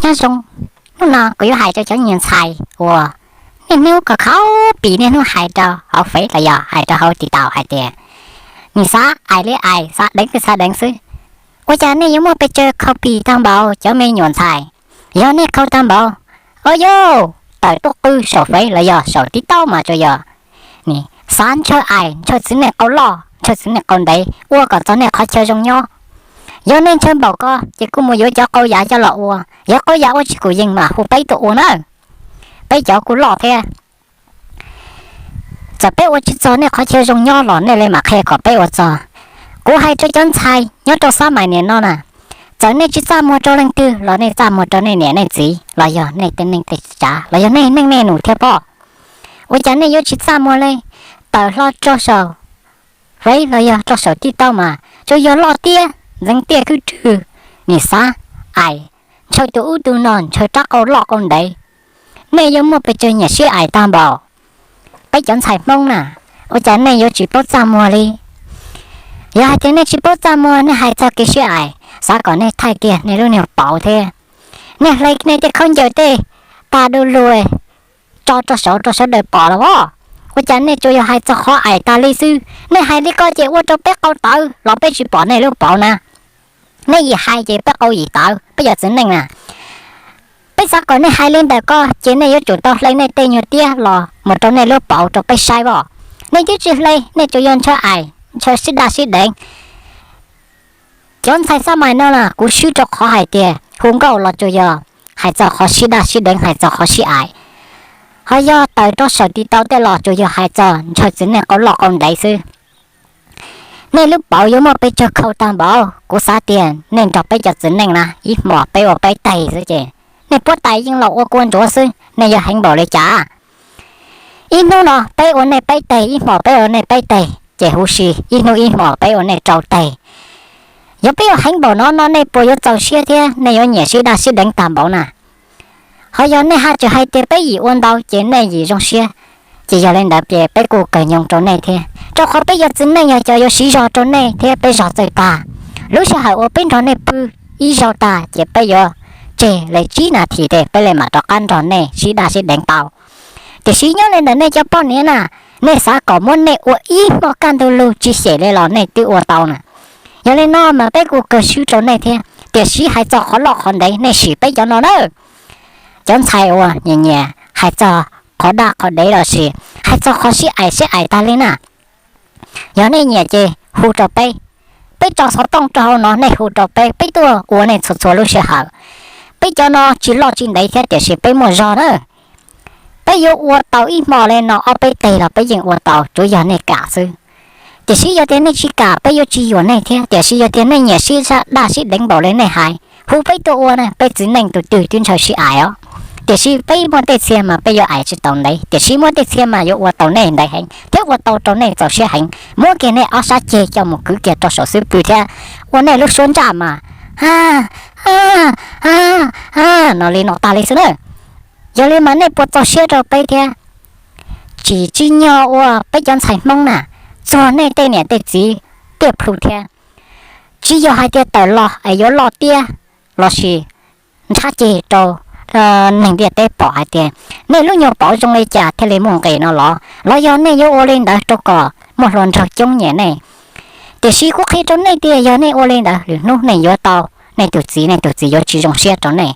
Nyob zoo, hnub no kuv yuav hais rau cov nyuam ntxhais uas niaj hnub khaus khaus pim, niaj hnub hais rau hauv Fev los yog hais rau hauv TikTok hais tias nws xav ais li ais, xav deev li xav deev xwb. Ua cas nej yuav muaj pes tsawg khaus pim tag npaum cov me nyuam ntxhais? Yog nej khaus tag npaum, o yog tawm tuaj qw saum Fev los yog saum TikTok mas tsuas yog xav ntshaw ais, ntshaw txiv neej qau loj, ntshaw txiv neej qau ntev, ua kom txog nej qhov chaw zoo nyob. Yog nej ntshaw npaum ko ces kuj mus yuav cov qau yav coj los ua, yog qau yav ua tsis kuj yeej mam hu peb tuaj ua na. Peb cov kuj loj thiab. Txawm peb ua tsis txog nej qhov chaw zoo nyob los nej li mam qhia kom peb ua txog. Kuv hais rau cov ntxhais nyob rau xab mais niam no na, txawm nej tsis txaj muag rau leej twg los nej txaj muag rau nej niam nej txiv los yog nej tej neej tej tsav los yog nej neej nej nus thiab pob. Ua cas nej yuav tsis txaj muag li? Tawm hlo rau saum Fev los yog rau saum TikTok mas tsuas yog loj tiab, ntxeev tiaj khwb rwg, nim xav ais, ntshaw tus ub tus no, ntshaw rab qau loj qau ntev. Nej yuav muaj pes tsawg nyiam sib ais tag npaum? Peb cov ntxhais Hmoob na, ua cas nej yuav tsis paub txaj muag li? Yog hais tias nej tsis paub txaj muag, nej hais txog kev sib ais, xav kom nej thaij kiag nej lub nyuag pauv thiab. Nej hle nej tej khaub ncaws tej tas du lug tso rau saud rau sawv daws pom los as. Ua cas nej tsuas yog hais txog qhov ais tas li xwb? Nej hais li ko ces ua rau peb qau tawv los peb tsis pom nej lub pauv na. Nej yim hais ces peb qau yim tawv, peb cov txiv neej na. Peb xav kom nej hais li ntawm ko ces nej yuav tsum tau hle nej tej nyuag tiab los mus rau nej lub pauv rau peb saib as. Nej twb tsis hle, nej tsuas yog ntshaw ais, ntshaw sib daj sib deev. Cov ntxhais xab mais no na, kuv swb rau qhov hais tias hu nkauj los tsuas yog hais txog qhov sib daj sib deev, hais txog qhov sib ais. Ho yog tawm rau saum TikTok tej los tsuas yog hais txog ntshaw txiv neej qau loj qau ntev xwb. Nej lub pauv yuav muaj pes tsawg khaus tag npaum? Kuv xav tias nej nrog peb cov txiv neej na, ib hmos peb ua peb teg xwb ces nej puab tais yeej los ua kua ntsuav xwb, nej yog heev npaum li cas? Ib hnub no peb ua nej peb teg, ib hmos peb ua nej peb teg, ces huv si ib hnub ib hmos peb ua nej rau teg. Yog peb ua heev npaum no no nej puas yuav txaus siab thiab nej yuav nyiam sib daj sib deev tag npaum na? Ho yog nej haj tseem hais tias peb yim ua ntau ces nej yim zoo siab, ces yog li ntawd ces peb kuj kawg nyoos rau nej thiab, rau qhov peb yog txiv neej yog cov yuav siv zog rau nej thiab peb zog txawj tag. Lub sij hawm uas peb nrog nej pw ib zaug tag ces peb yuav tseg li tsib nas this tes peb li mam rov qab nrog nej sib daj sib deev tau. Tiam sis nyob li ntawm nej cov poj niam na, nej xav kom muab nej ua ib hmos kaj ntug lug tsis xyem li los nej twb ua tau na. Yog li no mas peb kuj kawg swb rau nej thiab, tiam sis hais txog qhov loj qhov ntev nej sim peb cov no na. Cov ntxhais uas nyiam nyiam hais txog qhov daj qhov dev los sis hais txog qhov sib ais sib ais tag li na, yog nej nyiam ces hu rau peb. Peb tso xov tooj rau hauv no nej hu rau peb, peb tuaj ua nej txhua txhua lub sij hawm. Peb cov no tsis loj tsis ntev thiab tiam sis peb muaj zog na. Peb yuav ua tau ib hmo li no ob peb teg los peb yeej ua tau, tsuav yog nej kam xwb. Tiam sis yog tias nej tsis kam peb yuav tsis yuam nej thiab, tiam sis yog tias nej nyiam sib daj sib deev npaum li nej hais, hu peb tuaj ua na, peb txiv neej tus twg twb ntshaw sib ais os. Tiam sis peb muaj tej txhia mas peb yuav ais tsis tau ntev, tiam sis muaj tej txhia mas yuav ua tau nej ntev heev thiab ua tau rau nej txaus siab heev. Muab kiag nej ob sab ceg coj mus kwv kiag rau saum xub pwg thiab ua nej lub suab ntsaj mas no li no tag li xwb na. Yog li mas nej puas txaus siab rau peb thiab? Tsis tsim nyog ua peb cov ntxhais Hmoob na, txog nej tej niam tej txiv tiaj plhu thiab. Tsis yog hais tias tawm los es yuav loj tiab los sis ntshab ceg rau neeg ntiaj teb pom hais tias nej lub nyuag pauv zoo li cas thiaj li muaj nqis no los, los yog nej yuav ua li ntawd rau kom muaj hluas nraug coob nyiam nej. Tiam sis kuv qhia rau nej tias yog nej ua li ntawd lwm hnub nej yuav tau nej tus txiv, nej tus txiv yuav tsis zoo siab rau nej.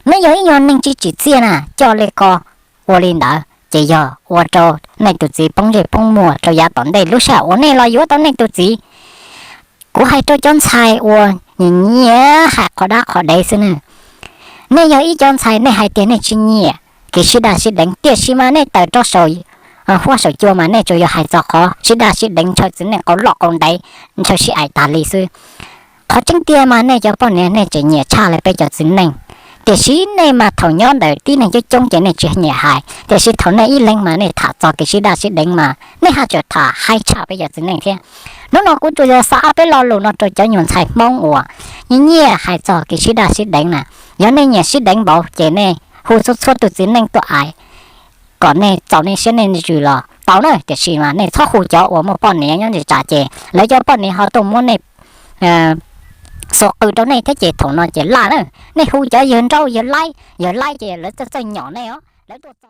Nej yog ib nyuag neeg tsis tsim txiaj na, coj li ko ua li ntawd ces yog ua rau nej tus txiv poob ntsej poob muag rau yav tom ntej lub sij hawm uas nej los yuav tau nej tus txiv. Kuv hais rau cov ntxhais uas nyiam nyiam hais qhov dab qhov dev xwb ne, nej yog ib cov ntxhais nej hais tias nej tsis nyiam kev sib daj sib deev, tiam sis mas nej tawm rau saum huab saum cua mas nej tsuas yog hais txog qhov sib daj sib deev, ntshaw txiv neej qau loj qau ntev, ntshaw sib ais tas li xwb. Qhov tseeb tiag mas nej cov poj niam nej tseem nyiam tshaj li peb cov txiv neej. Tiam sis nej mas thaum nyob ntawm tib neeg coob coob ces nej tsis nyiam hais, tiam sis thaum nej ib leeg mas nej tham txog kev sib daj sib deev mas nej haj tseem tham haib tshaj peb cov txiv neej thiab. Hnub no kuv tsuas yog xa ob peb lo lus no rau cov nyuag ntxhais Hmoob uas nyiam nyiam hais txog kev sib daj sib deev na. Yog nej nyiam sib deev npaum ces nej hu txhua txhua tus txiv neej tuaj ais kom nej txaus nej siab nej ntsws los tau na, tiam sis mas nej txhob hu cov uas muaj poj niam nyob ntsws tsam ces lawv cov poj niam ho tuaj muab nej xuas qws rau nej thiab ces thaum no ces laj na, nej hu cov yawg nrauj yawg laib, yawg laib ces lawv txawj txawj nyom nej os, lawv tuaj txog